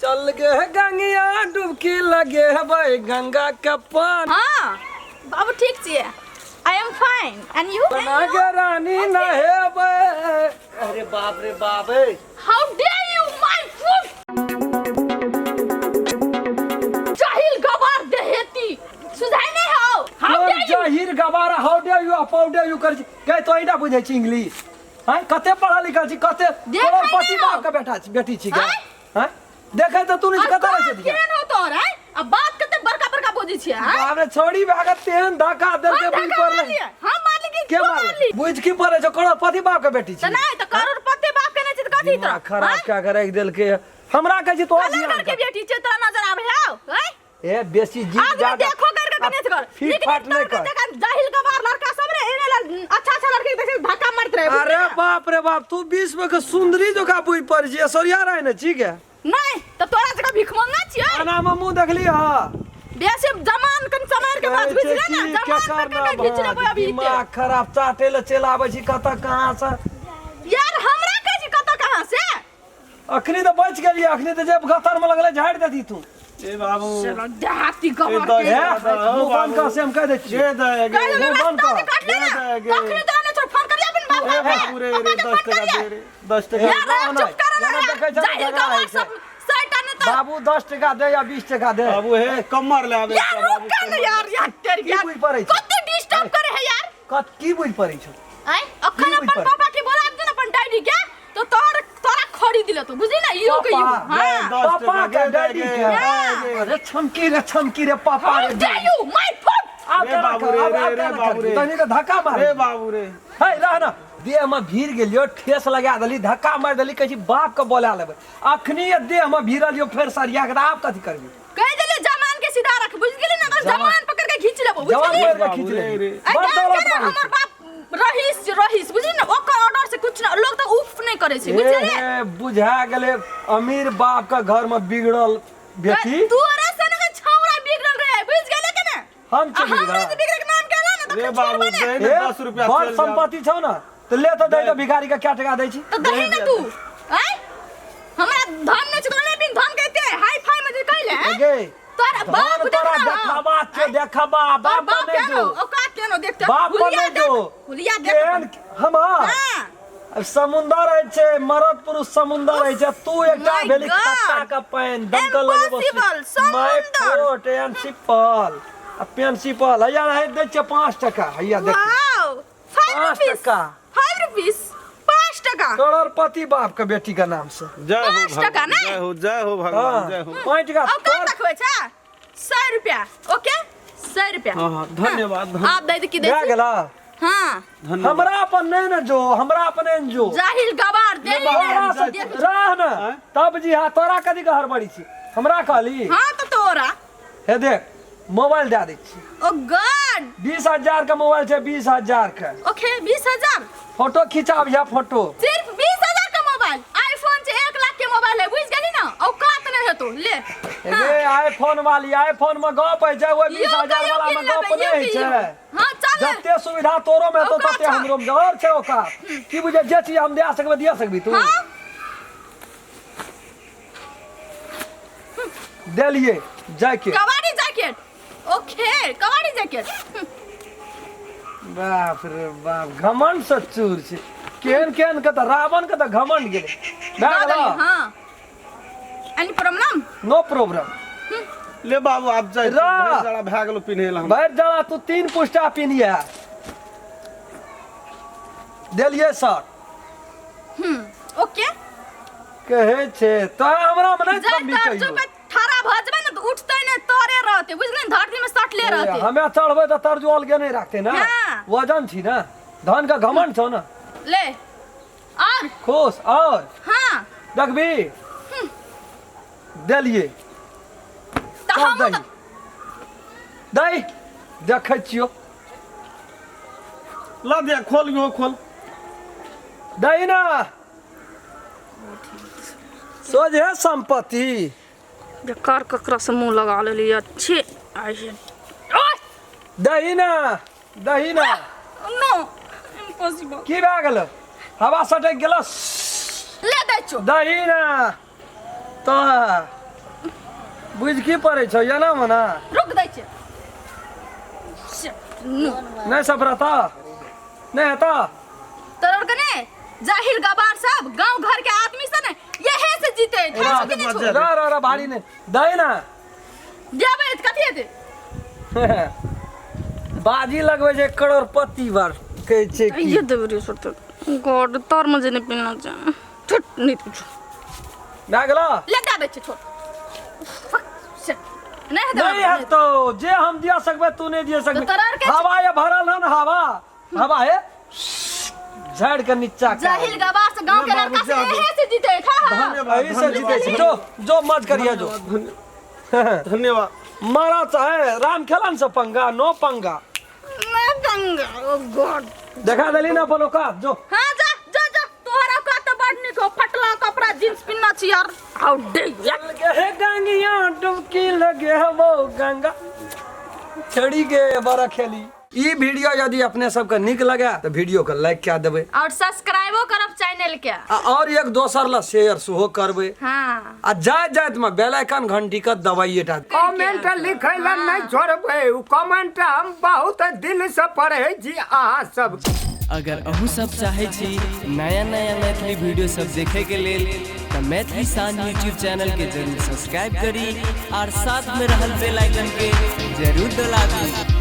चल गे गंगिया डुबकी लगेबै गंगा के पानी। हाँ बाबू, ठीक छियै। I am fine and you? बना गे रानी नहेबै। अरे बाप रे बाप ए। How dare you, my foot! जाहिल गवार देहेती, सुझाई नहीं हो। How कोन dare you? जाहिर गवार, how dare you, how dare you कर के तो एटा बुझै छी इंग्लिश? हैं, कते पढ़ल लिखल छी, कते देखै करोड़पति नहि हो। बाप के बेटा छी, बेटी छी गे। आँय? हैं, देखै तऽ तू नहि कतऽ रहै छै? केहन हो तोहर? हैं, आ बात कते बड़का बड़का बोजै छियै, हैं? बाप रे, छोड़ी भागत तेहन धक्का देलकै, हम बुझि धक्का पड़लै। मारलियै? हम मारली कि के तू मारलै? मारली? बुझि की पड़ै छौ, करोड़पति बाप के बेटी तऽ छी। नहि तऽ करोड़पति बाप के नहि छै तऽ कथी दिमाग तोरा? खराब हैं? कए के राखि देलकै। हमरा कहै छी तोरा कलर ध्यान के कर। बेटी छै, तोरा नजर आबै हौ? हैं? ए बेसी जीत आदमी जा देखो कर के कने कर। फीट नीक फाट नीक नहीं तोड़ के कर। देखा, जाहिल गवार लड़का सब रे, एने ला अच्छा अच्छा लड़के के देखे धक्का मारत रहे। अरे बाप रे बाप, तू विश्व के सुंदरी जोका बुझ पड़ छी, ऐश्वर्या राय ने छी के? नहीं तऽ तोरा जकाँ भिखमंगा छियै। खाना में मुंह देखली हा? बेसी जमान कन समय के बात बुझले ना, जमान पकड़ के घीच लेबै अभी। दिमाग खराब, चाटे ले चलि आबै छी कतऽ कहाँ से। यार, हमरा कहै छी कतऽ कहाँ से? अखनी तऽ बचि गेलियै, अखनी तऽ जे गतर में लगले झाड़ि देती तू। ए बाबू। देहाती गवार दस के। ए, दहो मुंह बंद बाबू। कर से हम कह दै छियै। दे दे गे। कहि देलहुँ, मुंह बंद रास्ता कर। जे काटले ना। दे दे गे। तखनी तऽ आने छोड़, फोन करियै अपन बाप ए के। बाबू रे पापा रे के 10 फोन टका करियै। दे रे, 10 टका। यार, ना, ना, चुप कर ना जेना यार। देखै छौ, जाहिल झगड़ा गवार होइ छै। सब सैटा ने तऽ। बाबू, 10 टका दे या 20 टका दे। बाबू हे, कमर ले आबे। यार, रुक कर ना यार, यार तेरी की यार। बुझि पड़ै छै? कते डिस्टर्ब करे है यार। कत की बुझि पड़ै छौ? आँय, अखन की अपन बुझि पड़ै? पापा के बोला दे ना अपन डैडी के, तो तोर तोरा खरीद ले तो बुझली ना इहो के इहो। पापा, हां। 10 पापा टका के दे दे डैडी गे, के। दे गे। अरे छमकी रे, छमकी रे, पापा रे। How dare you, my foot! आब रे केना बाबू कर, रे, आब रे, आब रे केना बाबू कर? रे। तनी के धक्का मार। रे बाबू रे। हे रह ना, देह में भीड़ गेलियो, ठेस लगा देली, धक्का मारि देली, कहै छी बाप के बोला लेबै। अखनी ये देह में भीड़ल यो फेर सरिया के, आब कथी करबी? कह देले जमान के सीधा रख, बुझ गेली ना? तो जमान- जमान पकड़ के खींच लेबो, बुझ जवान गेली? मारि के बाबू खींच रे, लेली। रे। ए बड़ जान दौलत के ना वाली हमर छै। बाप रहीस रहीस, बुझली ना? ओकर ऑर्डर से कुछ ना लोग तो उफ नहीं करे छै, बुझली? ए, बुझा गेलै, अमीर बाप के घर में बिगड़ल बेटी। तोरा सन के छौरा बिगड़ल रहे, बुझ गेले के ना? हम आ छी हमरा बिगड़ल? से बिगड़े के नाम केला ना रे तो बाबू छोड़बे ना। दे ने ए, 10 रुपया बड़ चल जाओ। संपत्ति छौ ना तो ले तो दे, तो भिखारी के क्या टका दै छी? तो दही ना तू आय, हमरा धन नहीं छै तो बिन धन के एते हाई फाई में जे कहले हैं? गे तोरा बाप धन तोरा देखना। देखाबा छौ, देखाबा। तोर बाप बाप पर नहीं केनो जो औकात केनो देखते। बाप पर हुलिया नहीं देख, जो हुलिया देख। केहन हमार। हां। अब समुंदर है छे, मरद पुरुष समुंदर है छे, तू एकटा My भेली God! खत्ता के पानि दमकल लगेबो। Impossible, माय समुंदर। फोट एहन सिपल आ पेन सिपल हैया है, दै छियै 5 टका, हैया देख। Wow, 5 5 rupees. टका। 5 रुपीस, 5 टका। करोड़पति बाप के बेटी के नाम से। जय हो 5 भगवान, टका नै? जय हो, जय हो भगवान, जय हो। 5 टका। औकात तोर देखबै छै? 100 रुपया। ओके, 100 रुपया। हाँ, हाँ, धन्यवाद, धन्यवाद। आप दै दे की दै भए छी? गेला। हाँ। धन्यवाद। हमरा अपन नहीं ने जो, हमरा अपन नहीं जो। जाहिल गवार दे। तोरा से देख। रह ने आँय? तब जी। हाँ, तोरा कथी के हड़बड़ी छी? हमरा कहली। हाँ तो तोरा। हे देख, मोबाइल दए दै छी। ओ गॉड। 20,000 के मोबाइल छै, 20,000 के। ओके, 20,000। फोटो खिंचाबिया फोटो। सिर्फ 20,000 के मोबाइल? आईफोन छै, 1 लाख के मोबाइल है, बुझ गेली ना? औकात नहीं हेतो ले। रे आईफोन वाली, आईफोन में गप होइ छै, ओहि 20,000 यो वाला में कीन गप लेबै, नहि यो होइ कीन छै। लेबै। हाँ चल। जते सुविधा तोरो में हेतौ औकात तते छौ। हमरो में और छै औकात। की बुझे, जे चीज हम दे सकबै दिया सकबी तू? हाँ। देलिए जाके। कबाड़ी जैकेट, ओके, कबाड़ी जैकेट। बाप रे बाप, घमंड से चूर छै। केहन केहन के तऽ रावण के तऽ घमंड गेलै। भए दऽ गेलौ? देलियै, हाँ, एनी प्रॉब्लम? नो प्रॉब्लम। ले बाबू, आब जाय। रा। भरि जाड़ा भए गेलो पिन्हे हम। भरि जाड़ा तू 3 पुष्टा पिन्हिए। देलिए सर। ओके। कहै छै तऽ हमरा मे नहि जै थम्बी तरजू कहियो। पे ठाड़ा भऽ जेबै ने तऽ उठतै ने, तोरे रहतै, बुझलियै ने? धरती में सटले रहतै। हमे चढ़बै तऽ तरजू अलगे नहि राखतै ने। हाँ। वजन छी ने, धन के घमंड छौ ने। ले और। खुश और। हाँ। देखबी, देलिए। तऽ सब हम दही दही देखै छियौ। ला दे, खोल यो, खोल। दही ना सोझे संपत्ति। बेकार ककरा से मुंह लगा लेली। अच्छे आइए। दही ना, दही ना। नो, इम्पॉसिबल। की भए गेल? हवा सटक गेल? ले दै छो। दही ना तो। बुझ की पड़ै छौ एना मना। रुक दै छै। Shit, no. नहि सफरता नहि हेता। तोर के ने जाहिल गबार सब गांव घर के आदमी से ने यहे से जीते खाइ छौ कि नहि छौ? रह रह रह भारी नहि दै ना। जेबै तऽ कथी हेतै? बाजी लगबै छै करोड़पति बार कहै छै की। ये देबरी सोते गॉड तोर मजे नहीं पीना चाहे छुट नहीं पूछो। भए गेलो। ले दे दै छै छोड़। Fuck, shit. नहीं हेतै। नहीं हेतौ जे हम दिया सकबै तू नहीं दिया सकबै। तऽ तोरा आरके- हवा ये भरल हन हवा हवा है झाड़ के नीचा कर। जाहिल गवार से गांव के ले बाबू, लड़का से जा दो। यहे से जीते खा हाँ। धन्यवाद। एही से जीते छै जो जो मत करिए जो। धन्यवाद। मारा चाहे राम खेलन से पंगा नो पंगा। मैं दंगा ओ गॉड। देखा देली ना अपन औकात जो। हाँ जा जा जा तोहर औकात तो बड़ नीक हो फटला कपड़ा जींस पिन्ना छी यार। How day you. लगे गंगिया डुबकी लगे वो गंगा छड़ी के बड़ा खेली। ई वीडियो यदि अपने सबके नीक लगे तो वीडियो के लाइक कए देबै और सब्सक्राइबो करब चैनल के आ और एक दोसर ला शेयर सेहो करबै। हाँ। आ जाइत जाइत में बेल आइकन घंटी के दबाइए टा। कमेंट लिखै ला नहि छोड़बै, उ कमेंट हम बहुत दिल से पढ़ै छी अहाँ सब। अगर अहूँ सब चाहै छी नया नया मैथिली वीडियो सब देखे के लेल तऽ मैथिली शान यूट्यूब चैनल के जरूर सब्सक्राइब करी और साथ में रहल बेल आइकन के जरूर दबा दी।